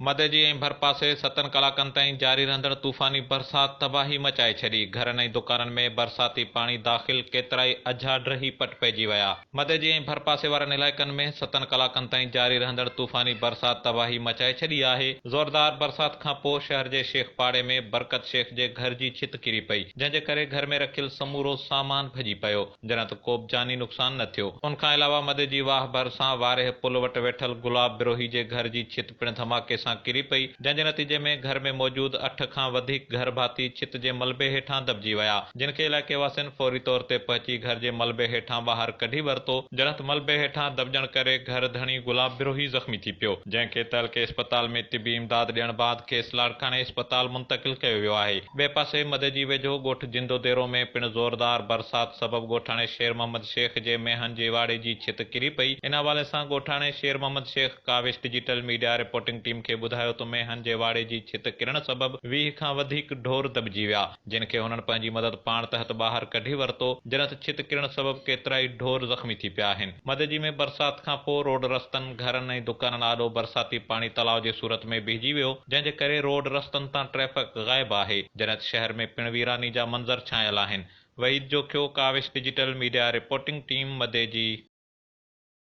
مدئجي ۽ ڀرپاسي ستن ڪلاڪن تائين جاري رهندڙ طوفاني برسات تباهي مچائي ڇڏي، گهرن ۽ دڪانن ۾ برساتي پاڻي داخل، ڪيترائي اجها ڊهي پٽ پئجي ويا. مدئجي ۽ ڀرپاسي وارن علائقن ۾ ستن ڪلاڪن تائين جاري رهندڙ طوفاني برسات تباهي مچائي ڇڏي آهي. زوردار برسات کانپوء شهر جي شيخ پاڙي ۾ برڪت شيخ جي گهر جي ڇت ڪري پئي، جنهن جي ڪري گهر ۾ رکيل سمورو سامان ڀڄي پيو. جڏهن ته ڪوبه جاني نقصان نه ٿيو. ان کان علاوه مديجي واهه ڀرسان وارهه پل وٽ ويٺل گلاب بروهي جي گهر جي ڇت پڻ ڌماڪي سان ڪري پئي، جنهن جي نتيجي ۾ گهر ۾ موجود اٺ کان وڌيڪ گهر ڀاتي ڇت جي ملبي هيٺان دٻجي ويا، جن کي علائقي واسين فوري طور تي پهچي گهر جي ملبي هيٺان ٻاهر ڪڍي ورتو، جڏهن ته ملبي هيٺان دٻجڻ ڪري گهر ڌڻي گلاب بروهي زخمي ٿي پيو، جنهن کي تعلقي اسپتال ۾ طبي امداد ڏيڻ بعد کيس لاڙڪاڻي اسپتال منتقل ڪيو ويو آهي. ٻئي پاسي مدئجي ويجهو ڳوٺ جندو ديرو ۾ پڻ زوردار برسات سبب ڳوٺاڻي شير محمد شيخ جي مينهن جي واڙي جي ڇت ڪري پئي. ان حوالي سان ڳوٺاڻي Sher Muhammad Shaikh Kawish digital media reporting team کي ٻڌايو ته مينهن جي واڙي جي ڇت ڪرڻ سبب 20 کان وڌيڪ ڍور دٻجي ويا، جن کي هنن پنهنجي مدد پاڻ تحت ٻاهر ڪڍي ورتو، جڏهن ته ڇت ڪرڻ سبب ڪيترائي ڍور زخمي ٿي پيا آهن. مدئجي ۾ برسات کان پوء روڊ رستن، گهرن ۽ دڪانن آڏو برساتي پاڻي تلاء جي صورت ۾ بيهجي ويو، جنهن جي ڪري روڊ رستن تان ٽريفڪ غائب آهي، جڏهن ته شهر ۾ پڻ ويراني جا منظر ڇانيل آهن. Waheed Jokhio, Kawish digital media reporting team, Madeji.